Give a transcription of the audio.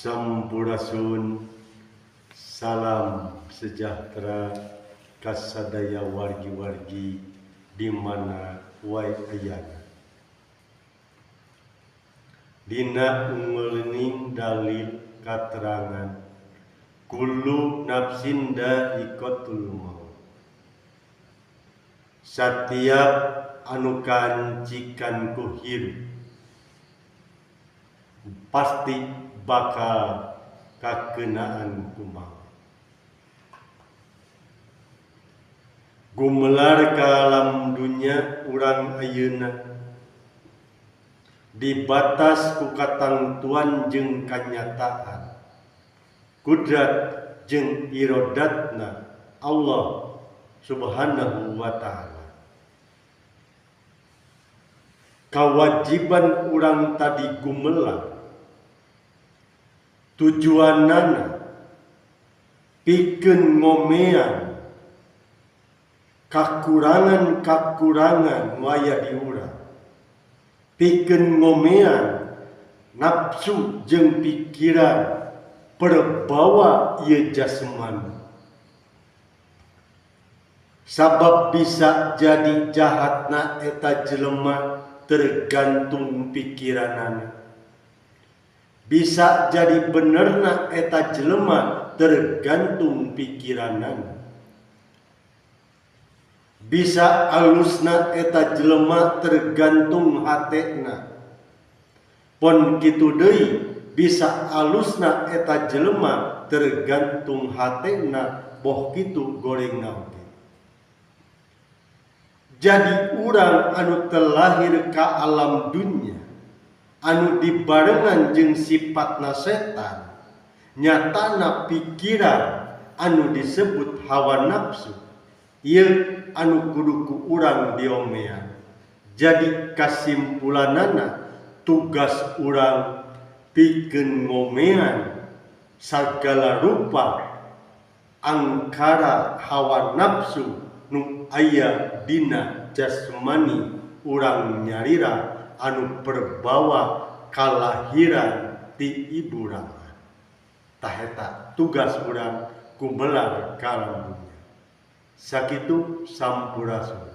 Sampurasun, salam sejahtera kasadaya wargi-wargi di mana wae ayana. Dina ungeulening dalil katerangan kullu nafsin dha'iqatul maut. Satiap anu kancikan ku hirup pasti bakal kakenaan ku maut. Gumelar ka alam dunya urang ayeuna dibatas ku katangtuan jeung kanyataan kudrat jeung irodatna Allah Subhanahu wa ta'ala. Kawajiban urang tadi gumelar tujuanana pikeun ngomean kakurangan-kakurangan nu aya di urang, pikeun ngomean nafsu jeung pikiran perbawa ieu jasmani. Sabab bisa jadi jahatna eta jelema tergantung pikiranana, bisa jadi benerna eta jelema tergantung pikiranana, bisa alusna eta jelema tergantung hatena. Pon kitu deui bisa alusna eta jelema tergantung hatena, boh kitu gorengna oge. Jadi urang anu terlahir ka alam dunya anu dibarengan jeung sifatna setan, nyatana pikiran anu disebut hawa nafsu, ieu anu kudu ku urang diomean. Jadi kasimpulanana tugas urang pikeun ngomean sagala rupa angkara hawa nafsu nu aya dina jasmani urang nyarira anu perbawa kalahiran ti ibu rama. Taheta tugas urang gumelar ka alam dunya. Sakitu sampurasun.